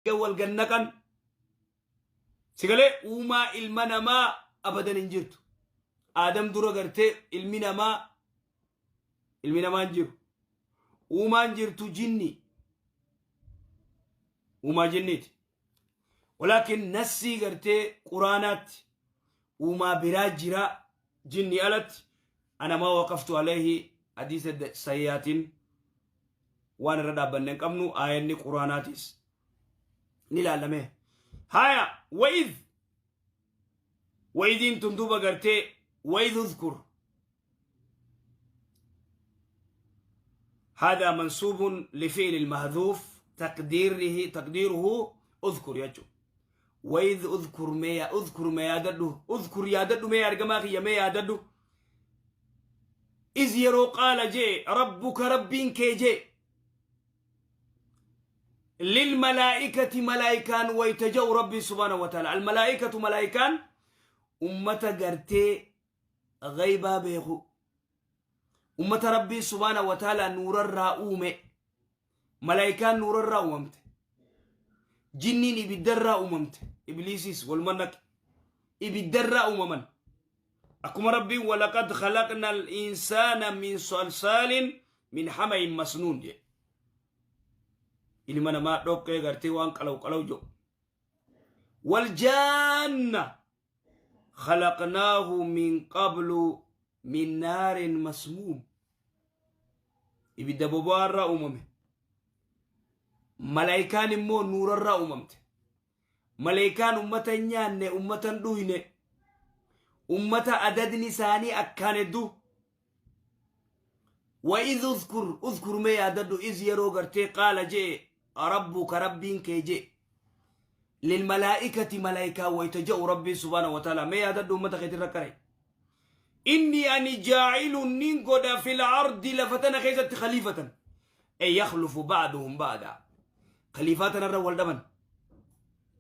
Wal gannaqan sigalee uumaa ilma namaa abadan hin jirtu. Aadam dura gartee ilmi namaa hin jiru. Uumaan jirtu jinni. Uumaa jinniiti. Walaakin nassii gartee quraanaatti uumaa biraa jira jinni alatti. Ana maa waqaftu alayhi hadiisa sayyaatiin waan irra dhaabbanne hin qabnu, aayanni quraanaatis ni ilaalame. Haya, وإذ, وإذ iin tun duuba gartee وإذ اذكر هذا منصوب لفعل المحذوف تقديره اذكر يجو. وإذ اذكر ما اذكر ما ياددو اذكر ياددو ما يارجما خي ما ياددو إذ يرو قال جي ربك ربين كي جي للملائكة ملائكان ويتجو ربي سبحانه وتعالى. الملائكة ملائكان أمة قرتي غيبا بيخو، أمة ربي سبحانه وتعالى نور الرؤومة. ملائكان نور الرؤومت، جنين إبدر أممت، إبليسيس والمنك إبدر أمما. أكما ربي ولقد خلقنا الإنسان من صلصال من حمأ مسنون جي. Ilma namaa dhoqqee gartee waan qalaw qalaw jiru. والجان خلقناه من قبل من نار مسموم. Ibidda boba'aarraa uumame. Malaayikaan immoo nuurarraa uumamte. Malaayikaan ummata hin nyaanne, ummata hin dhuyne, ummata adadni isaanii akkaan hedduu. وإذ اذكر اذكر ما ياددو إذ يرو غرتي قال جي ربك ربين كي جي للملائكة ملائكة ويتجأ ربي سبحانه وتعالى. ما ياددو أمتا خيتر ركري إني أني جاعل نينقود في الأرض لفتنا خيزت خليفة، أي يخلف بعضهم بعضا. خليفاتنا الرول دمن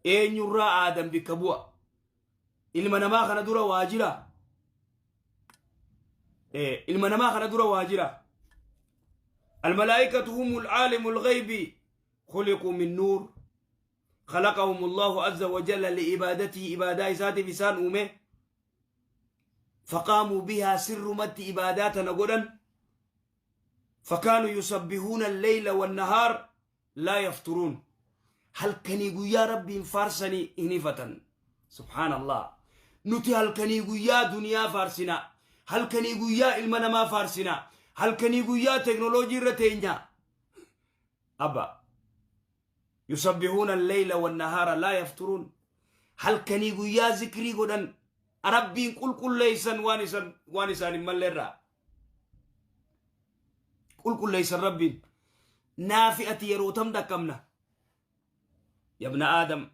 أين يرى آدم بكبوة ilma namaa kana dura waa jira. Ilma namaa kana dura waa jira. الملائكة هم العالم الغيب، خلقوا من نور، خلقهم الله عز وجل لعبادته. عبادة إساتي في سان أمه فقاموا بها سر مت عباداتنا قدن، فكانوا يسبحون الليل والنهار لا يفترون. هل كني يا ربي فارسني إنفة. سبحان الله، nuti halkanii guyyaa duniyaa faarsina, halkanii guyyaa ilma namaa faarsina, halkanii guyyaa teknooloojii irra teenya. Abba يسبحون الليل والنهار لا يفترون. Halkanii guyyaa zikrii godhan, rabbiin qulqulleeysan, waan isan waan isaan hin malleerraa qulqulleeysan rabbiin. Naafi ati yeroo tam dhaqqabna? يا ابن آدم,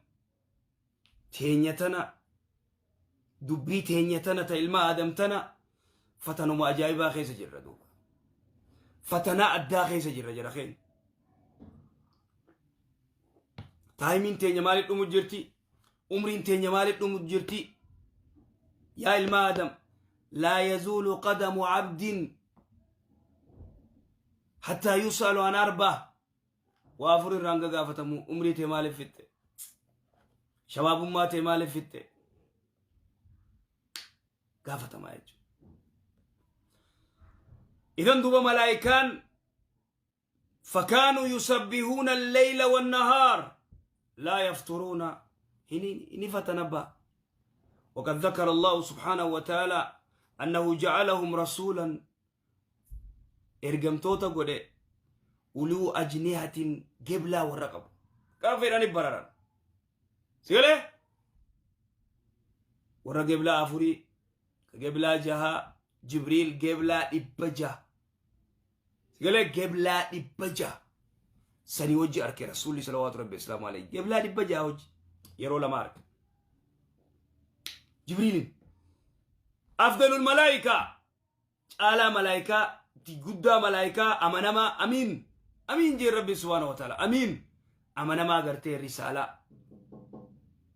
teenya tana, dubbii teenya tana ta ilma aadam tana fatanuma ajaa'ibaa keessa jirra duuba. Fatanaa addaa keessa jirra jara keenya. Timeiin teenya maaliif dhumu jirti? Umriin teenya maaliif dhumu jirti? Yaa ilma aadam, لا يزول قدم عبد حتى يسأل عن أربع. Waa afur irraan gagaafatamu. Umrii tee maaliif fixxe? Shabaabummaa tee maaliif fixxe? Gaafatamaa jechuudha. Idan duuba malaayikaan فكانوا يسبحون الليل والنهار لا يفترون. هني فتنبأ. وقد ذكر الله سبحانه وتعالى أنه جعلهم رسولا. Ergamtoota godhe. أولو أجنحة geblaa warra qabu qara fedhani bararan. Sigalee warra geblaa afurii, geblaa jahaa, Jibriil geblaa 600. Sigalee geblaa 600 sanii wajji arke rasuulli صلوات ربي وسلامه عليه. Geblaa 600 wajji yeroo lama arke Jibriilin. أفضل الملائكة, caalaa malaayikaa, guddaa malaayikaa, amanamaa, أمين أمين jeen rabbi سبحانه وتعالى. أمين amanamaa gartee risaalaa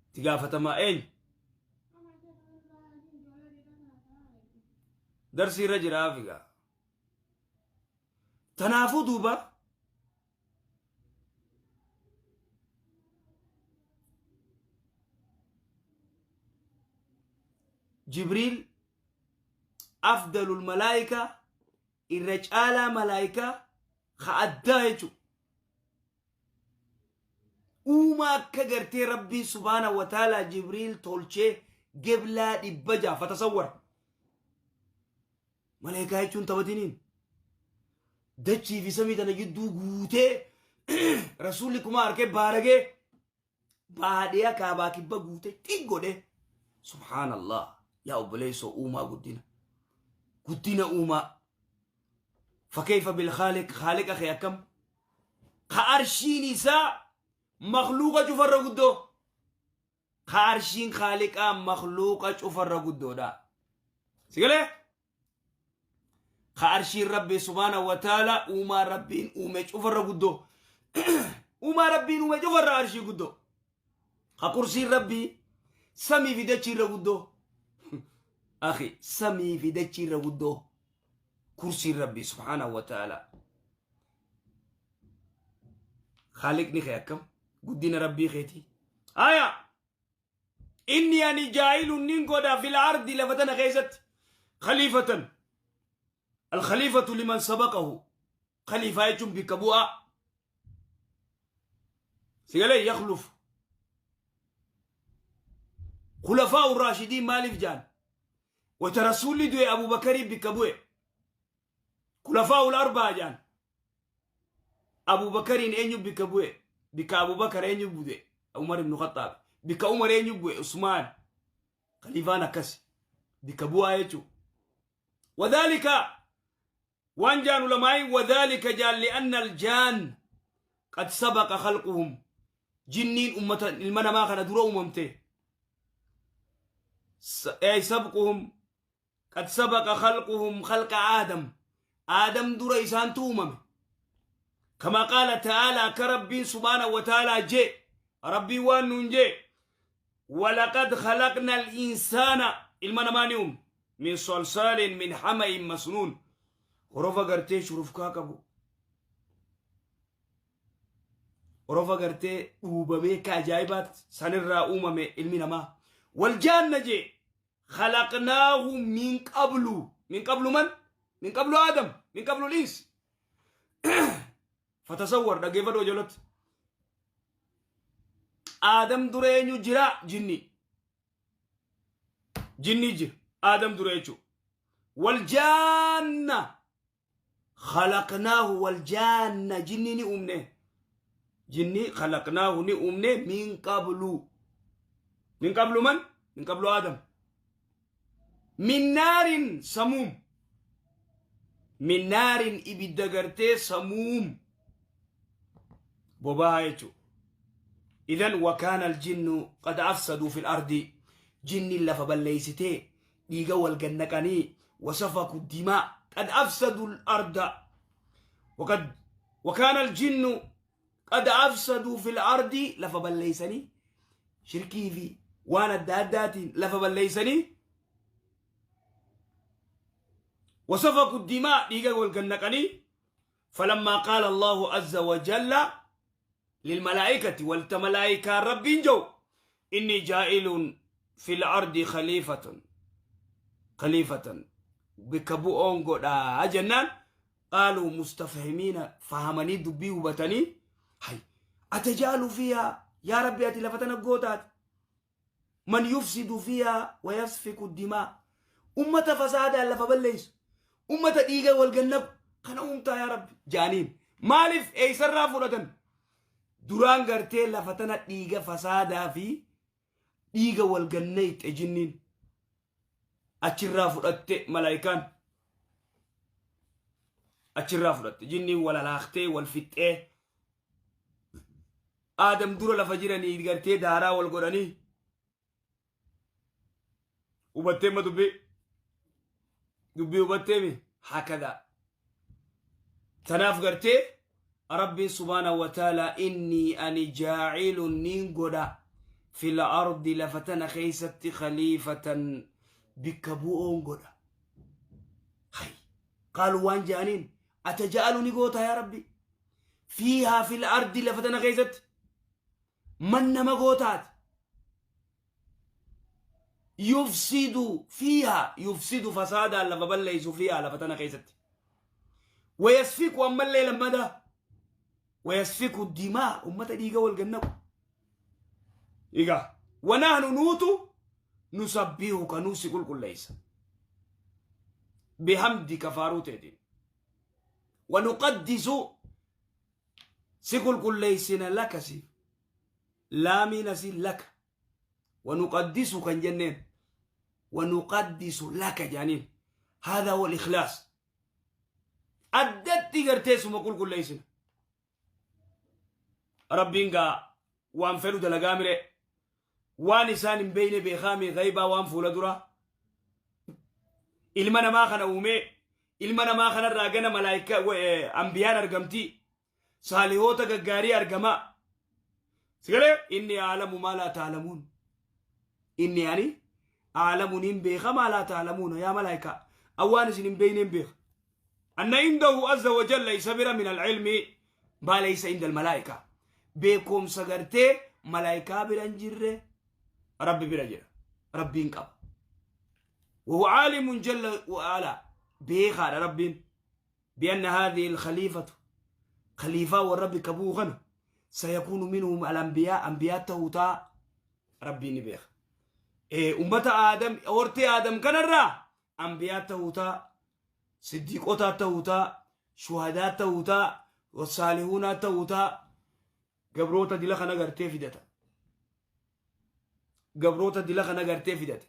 itti gaafatamaa eenyu? Darsii irra jira afigaa. Tanaafuu duuba Jibriil afdalul malaayikaa, irra caalaa malaayikaa ka addaa jechuudha. Uumaa akka gartee Rabbiin subhaana wa ta'ala Jibriil tolchee geblaa 600 fatasawwar. Malaayikaa jechuun taphatiniin dachii fi samii tana gidduu guutee rasuulli kuma harkee baaragee baadhiyaa kaabaa kibba guutee xiq godhe. Subhaanallah, yaa obboleessoo, uumaa guddina guddina uumaa, fakkeeffa bil khaaliq, khaaliqa kee akkam ka arshiin isaa makluuqa cufarra guddoo, ka arshiin khaaliqaa makluuqa cufarra guddoodha. Sigalee ka arshiin Rabbi subhaanahu wa ta'ala uumaa Rabbiin uume cufarra guddoo, uumaa Rabbiin uume cufarra arshii guddoo, ka kursiin Rabbii samii fi dachiirra guddoo. Akhi, samii fi dachiirra guddoo kursiin Rabbi subhaanahu wa ta'ala. Khaaliqni kee akkam guddina Rabbii keetii. Aya, inni ani jaa'ilun nin godha fil ardi, lafa tana keessatti, khaliifatan. Alkhaliifatu liman sabaqahu. Khaliifaa jechuun bikka bu'aa. Sigalee yakhluf. Khulafaa raashidiin maaliif jaan? Wata rasuulli du'e Abubakarii bikka bu'e. Khulafaa ul arbaa jaan. Abubakariin eenyu bikka bu'e? Bikka Abubakar eenyu bu'e? Umar ibn Khattaab. Bikka Umar eenyu bu'e? Usmaan. Khaliifaan akkas bikka bu'aa jechuu. Wadhalika waan jaan ulamaayin, wadhalika jaan li'anna aljaan qad sabaqa khalquhum, jinniin ummata ilma namaa kana dura uumamte. Ay sabquhum, qad sabaqa khalquhum khalqa Aadam, Aadam dura isaantu uumame. Kama qaala ta'aala, akka Rabbiin subhaanahu wa ta'aalaa jee, Rabbiin waan nuun jee: walaqad khalaqna al-insaana, ilma namaa ni uumne, min salsaalin min hama'in masnuun, horofa gartee shurufkaa qabu, horofa gartee dhuubamee akka ajaa'ibaatti sanirraa uumame ilmi namaa. Wal jaanna jee khalaqnaahu min qablu. Min qablu man? Min qablu Aadam, min qablu liins. Fatasawwar, dhaggeeffadhu ijoolloti. Aadam dura eenyu jira? Jinni. Jinni jira Aadam dura jechuudha. Wal jaanna khalaqnaahu, wal jaanna, jinni ni uumne. Jinni khalaqnaahu ni uumne, min qablu. Min qablu man? Min qablu Aadam. Min naarin samuum, min naarin, ibidda gartee samuum boba'aa jechuudha. Idan wakaana aljinnu qad afsaduu fil ardi, jinniin lafa balleeysitee dhiiga wal gannaqanii, wasafaku dimaa, qad afsadu arda. Waqad wakaana aljinnu qad afsaduu fil ardi, lafa balleeysanii shirkii fi waan adda addaatiin lafa balleeysanii, wasafaku dimaa, dhiiga wal gannaqanii. فلما قال الله عز وجل للملائكة، والت ملائكة رب جو: إني جائل في الأرض خليفة، خليفة بكبؤون قد جنان، قالوا مستفهمين، فهمني دبي وبتني: هاي أتجعل فيها، يا ربي أتي لفتنا قوتات، من يفسد فيها ويسفك الدماء، أمة فسادا لفبليس، أمة ديغا والجنب kana uumtaa yaa Rabbi jaaniin. Maaliif eeysarraa fudhatan? Duraan gartee lafa tana dhiiga fasaadaa fi dhiiga wal gannayxe jinniin, achirraa fudhatte malaayikaan, achirraa fudhatte. Jinniin wal halaaktee wal fixxee Aadam dura lafa jiranii gartee daaraa wal godhanii. Hubattee ma dubbii? Dubbii hubatteemi? Hakadaa. Tanaaf gartee Rabbiin subhaanahu wa ta'ala: inni ani jaacilun niin godha, fil ardi, lafa tana keessatti, khaliifatan, bikka bu'oon godha. Hay. Qaalu, waan jedhaniin: ataja'alu, ni goota yaa Rabbi, fiihaa fil ardi, lafa tana keessatti, man, nama gootaati. Yufsidu fiihaa, yufsidu fasaadaan lafa balleeysu, fiihaa lafa tana keessatti. Wayasfiku ammallee lammada. Wayasfiku dimaa ummata dhiiga wal gannaqu. Egaa wanahnu nuutu nusabbihuka nuu si qulqulleeysa. Bihamdika faaruu teetiin. Wanuqaddisu si qulqulleeysina laka siif. Laamiin asii laka. Wanuqaddisu kan jenneen. Wanuqaddisu laka jaaniin. Haadha wal ikhlaas. Addatti gartee suma qulqulleeysina. Rabbiin gaa waan fedhu dalagaa mire. Waan isaan hin beeyne beekaami ghaybaa waan fuula dura. Ilma namaa kana uumee ilma namaa kanarraa gana malaayika ambiyaan argamti. Saalihoota gaggaarii argamaa. Sigalee inni aalamu maa laa taalamuun. Inni ani aalamu niin beeka maa laa taalamuuna yaa malaayikaa. Awwaan isin hin beeyne hin beeka. Anna indahu azza wa jalla isa bira min alilmi maa laysa inda almalaayika. Beekumsa gartee malaayikaa bira hin jirre Rabbi bira jira. Rabbiin qaba. Wahuwa aalimun jalla wa ala. Beekaadha Rabbiin. Bianna haadhihi alkhaliifatu khaliifaa warra bikka bu'u kana sayakuunu minhum alambiyaa ambiyaa ta'uu ta'a Rabbiin ni beeka. Ummata Aadam hortee Aadam kanarraa ambiyaa ta'uu ta'a siddiiqotaa ta'uu ta'a shuhadaa ta'uu ta'a wasaalihuunaa ta'uu ta'a gabroota dila kana gartee fidata. Gabroota dila kana gartee fidate.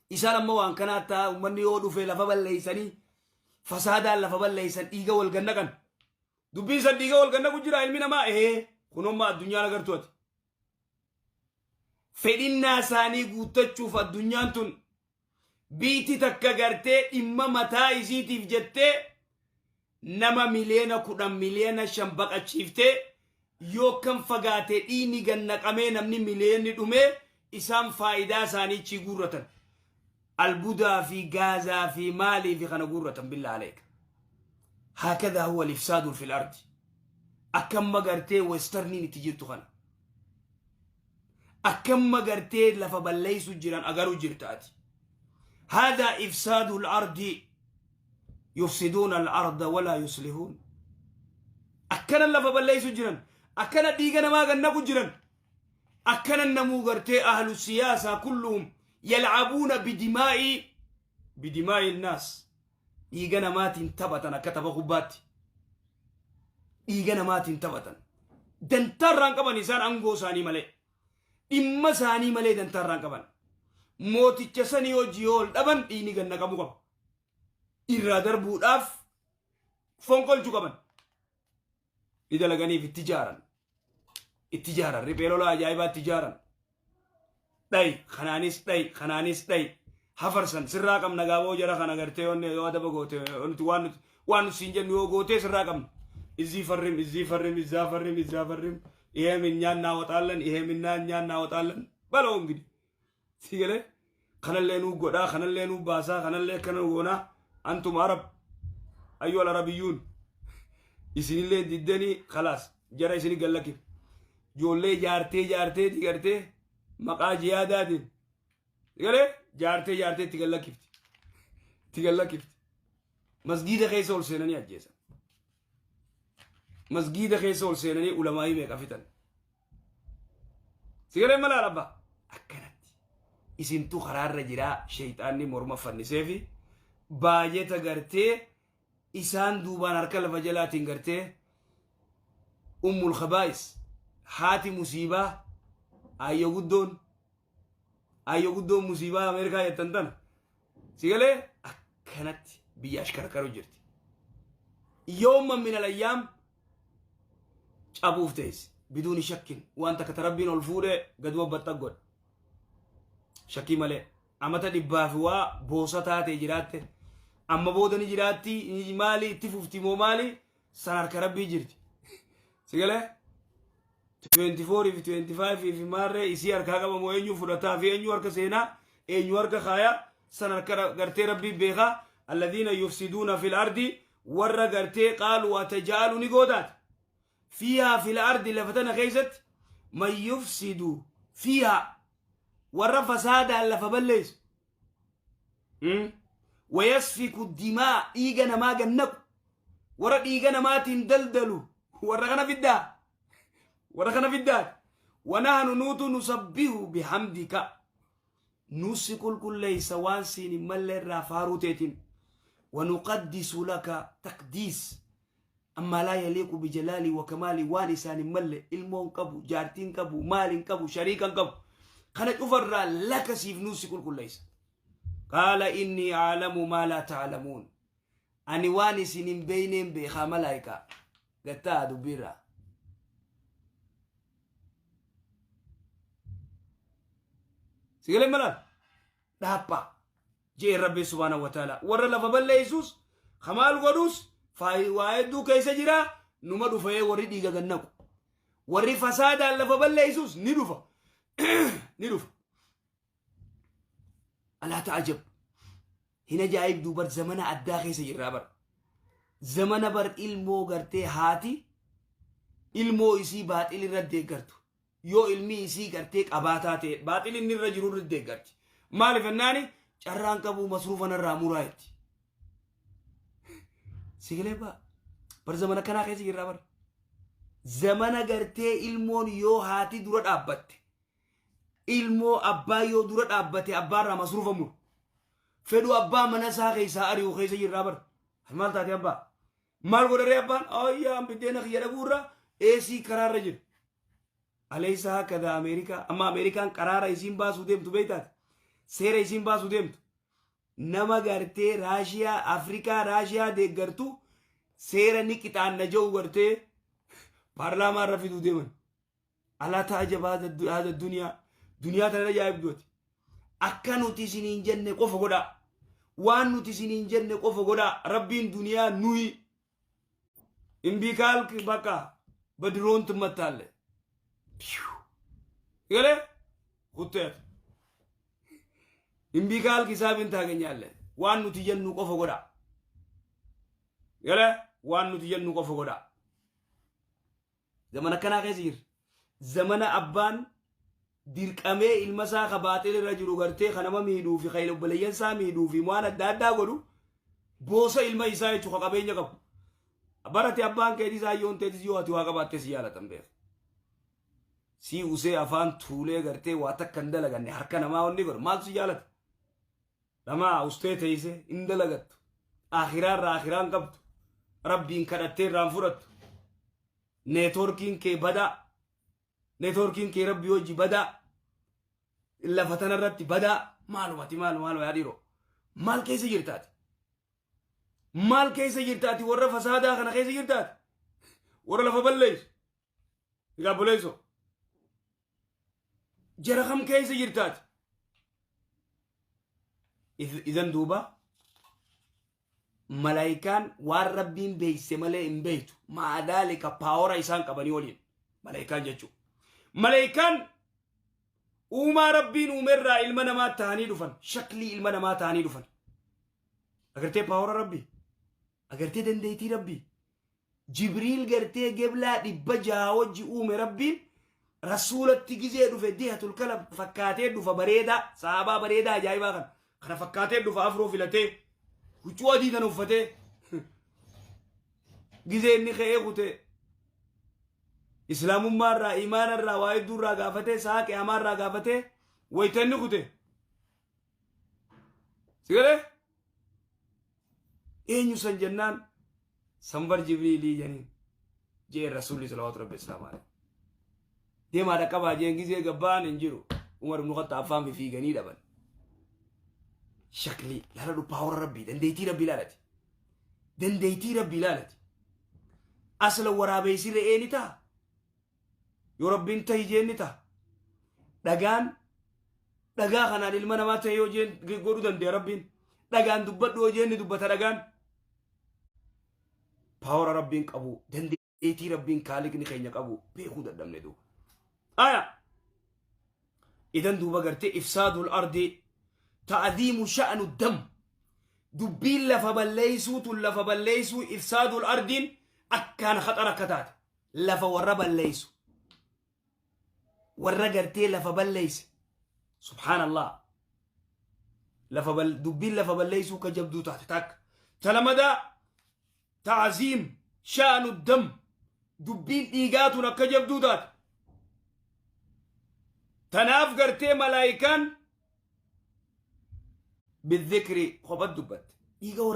Isaan amma waan kanaa ta'a uummanni yoo dhufe lafa balleessanii fasaadaan lafa balleessan dhiiga wal gannaqan. Dubbiin san dhiiga wal gannaqu jira ilmi namaa ee kunomma addunyaan agartu ati. Fedhinnaa isaanii guuttachuuf addunyaan tun biitti takka gartee dhimma mataa isiitiif jettee nama miliyoona 10 miliyoona 5 baqachiiftee yoo kan fagaate dhiigni gannaqamee namni miliyoonni dhumee isaan faayidaa isaanii chii guurratan. Albudaa fi gaazaa fi maalii fi kana guurratan billaa aleeka. Haakadaa huwa al-ifsaadu fil ardi. Akkamma gartee westerniin itti jirtu kana. Akkamma gartee lafa balleessu jiran agaru jirta ati. Haadaa ifsaadu al-ardi yufsiduuna al-arda walaa yuslihuun. Akkana lafa balleessu jiran akkana dhiiga namaa gannaqu jiran akkana namuu gartee ahlu siyaasaa kulluhum yalcabuuna bidimaa'i naas dhiiga namaatiin taphatan akka tapha kubbaatti dhiiga namaatiin taphatan dantaarraan qaban isaan aangoo isaanii malee dhimma isaanii malee dantaarraan qaban mooticha sanii hojii yoo ol dhaban dhiigni gannaqamuu qaba irraa darbuudhaaf fonqolchuu qaban ni dalaganiif itti jaaran itti jaaran riphee lolaa ajaa'ibaa itti jaaran dhayi kanaanis dhayi kanaanis dhayi hafarsan sirraa qabna gaaboo jara kana gartee onne yoo adaba goote nuti waan nuti waan nuti siin jennu yoo gootee sirraa qabna እዚህ ፈርም እዚህ ፈርም እዛ ፈርም እዛ ፈርም ይሄም እኛ እናወጣለን ይሄም እና እኛ እናወጣለን በለው እንግዲህ ሲገለ kanallee nuu godhaa kanallee nuu baasaa kanallee akkana goonaa antum arab ayyuhal arabiyyuun isinillee diddanii khalaas jara isini gallakif ijoollee jaartee jaartee gartee maqaa jiyaadaatiin galee jaartee jaartee itti gallakkifti itti gallakkifti masgiida keessa ol seenanii ajjeesan masgiida keessa ol seenanii ulamaa'ii meeqa fixan sigalee malaa rabba akkanatti isintu karaarra jiraa sheeyxaanni morma fannisee fi baajeta gartee isaan duubaan harka lafa jalaatiin gartee ummul khabaa'is haati musiibaa ayyo guddoon musiibaa Ameerikaa jettan tana sigalee akkanatti biyya ashkarkaru jirti. Yooma min alayyaam cabuuf teessi biduuni shakkin waan takka tarabbiin ol fuudhee gaduma baxxa godhe shakkii malee amata dhibbaa fi waa boosa taate jiraatte amma booda ni jiraatti maali itti fufti moo maali san harka rabbii jirti sigalee 24 fi 25 fi maarree isii harkaa qaba moo eenyu fudhataa fi eenyu harka seenaa eenyu harka kaayaa san harka gartee rabbii beekaa. Alladhiina yufsiduuna fil ardi warra gartee qaaluu atajaalu ni gootaat fiihaa fil ardi lafa tana keessatti man yufsidu fiihaa. Warra fasaadaan lafa balleessu. Wayasfiku dimaa dhiiga namaa gannaqu. Warra dhiiga namaatiin daldalu. Warra kana fiddaa. Warra kana fiddaa. Wanahnu nuutu nusabbihu bihamdika. Nusi qulqulleeysa waan siin hin malle irraa faaruu teetiin. Wanuqaddisu laka taqdiis. Ammaa laa yaliiqu bijalaalii wa kamaalii waan isaan hin malle ilmoo hin qabu, jaartii hin qabu, maal hin qabu, shariika hin qabu. Kana cufarraa laka siif nuusi qulqulleeysa. Qaala innii aalamu maa laa ta'lamuun. Ani waan isin hin beeyneen beekaa malaayikaa. Gattaa dubbiirraa. Sigalee malaan dhaaphaa jee Rabbi subhaanahu wa ta'ala warra lafa balleessus kamaal godhus waa hedduu keessa jira numa dhufee warri dhiiga gannaqu warri fasaadaan lafa balleessus ni dhufa ni dhufa. Alaa ta'ajab hin ajaa'ibduu bar zamana addaa keessa jirraa bar zamana bar ilmoo gartee haati ilmoo isii baaxil irra deeggartu yoo ilmi isii gartee qabaataa ta'e baaxil inni irra jiru irra deeggarti maaliif jennaani carraan qabuu masruufa narraa muraa jetti sigilee baa bar zamana kanaa keessa jirraa bar zamana gartee ilmoon yoo haati dura dhaabbatte Ilmoo abbaa yoo dura dhaabbate abbaarraa masruufa muru. Fedhu abbaa mana isaa keessaa ari'u keessa jirraa bar. Maal taate abbaa? Maal godharee abbaan? Ayyaa biddeena kiyya dhabuurra eesii karaarra jira. Aleessa hakada Ameerikaa. Amma Ameerikaan qaraara isiin baasuu deemtu beektaati. Seera isiin baasuu deemtu. Nama gartee Raashiyaa Afrikaa Raashiyaa deeggartu seera ni qixaanna jedhu gartee paarlaamaa irra fiduu deeman. Alaa ta'ajab haadha duniyaa. Duniyaa tana ajaa'ibdu ati. Akka nuti isiniin jenne qofa godhaa. Waan nuti isiniin jenne qofa godhaa. Rabbiin duniyaa nuyi. Imbii kaalk bakka badiroon timmattaalle. Galee kuttee ati. Imbii kaalk hisaabin taagenyaalle. Waan nuti jennu qofa godhaa. Galee waan nuti jennu qofa godhaa. Zamana akkanaa keessa jirra. Zamana abbaan dirqamee ilma isaa ka baaxil irra jiru gartee ka nama miidhuu fi ka obboleeyyan isaa miidhuu fi waan adda addaa godhu boosa ilma isaa jechuun ka qabeenya qabu. Barate abbaan keetis hayyoon teetis yoo ati waa qabaatte si jaalatan beeka. Sii usee afaan tuulee gartee waa takka hin dalaganne harka namaa wanni godhu maaltu si jaalata? Dhamaa ustee teeyse hin dalagattu. Akhiraa irraa akhiraa hin qabdu. Rabbiin kadhattee irraa hin fudhattu. Neetworkiin kee badaa. Neetworkiin kee rabbii hojii badaa. Lafa tana irratti badaa. Maalumati maaluma maaluma yaa dhiiroo. Maal keessa jirtaati? Maal keessa jirtaati? Warra fasaadaa kana keessa jirtaati? Warra lafa balleessu. Egaa obboleessoo. Jara kam keessa jirtaati? Idan duuba malaayikaan waan rabbiin beeyse malee hin beeytu. Maadaalika paawara isaan qabanii waliin malaayikaan jechuudha. Malaayikaan uumaa rabbiin uumerraa ilma namaa ta'anii dhufan. Shaklii ilma namaa ta'anii dhufan. Agartee paawara rabbii? Agartee dandeettii rabbii? Jibriil gartee geblaa 600 wajji uume rabbiin rasuulatti gizee dhufe dihatul kalab fakkaatee dhufa bareedaa sahaabaa bareedaa ajaa'ibaa kana kana fakkaatee dhufa afroo filatee huccuu adii kana uffatee gizee inni ka'ee kute islaamummaa irraa imaana irraa waa hedduu irraa gaafatee sa'a qiyaamaa irraa gaafatee wayita inni kute si galee eenyu san jennaan sanbar jibriilii janiin jee rasuulli salawaatu rabbi islaamu alayhi deemaa dhaqqabaa jeen gizee gabbaan hin jiru umar ibnu khattaab faan fiiganii dhaban shaklii laala paawara rabbii dandeettii rabbii laalati dandeettii rabbii laalati asla waraabeessi re'ee ni ta'a yoo rabbiin tahi jeen ni ta'a dhagaan dhagaa kanaan ilma namaa ta'e yoo jeen godhuu danda'a rabbiin dhagaan dubbadhu yoo jeen ni dubbata dhagaan paawara rabbiin qabu dandeettii rabbiin kaaliqni keenya qabu beekuu dadhabne duuba aya idan duuba gartee ifsaadul ardi ta'diimu sha'nu dam dubbiin lafa balleeysuu tun lafa balleeysuu ifsaadul ardiin akkaan khaxara akka taate lafa warra balleeysu warra gartee lafa balleeyse Subhaanallah. Lafa dubbiin lafa balleeysuu ka jabduu taate takka. Talamadaa ta'aziim sha'anu dam, dubbiin dhiigaatun akka jabduu taate. Tanaaf gartee malaayikaan bidhikri kophat dubbatte. Dhiiga.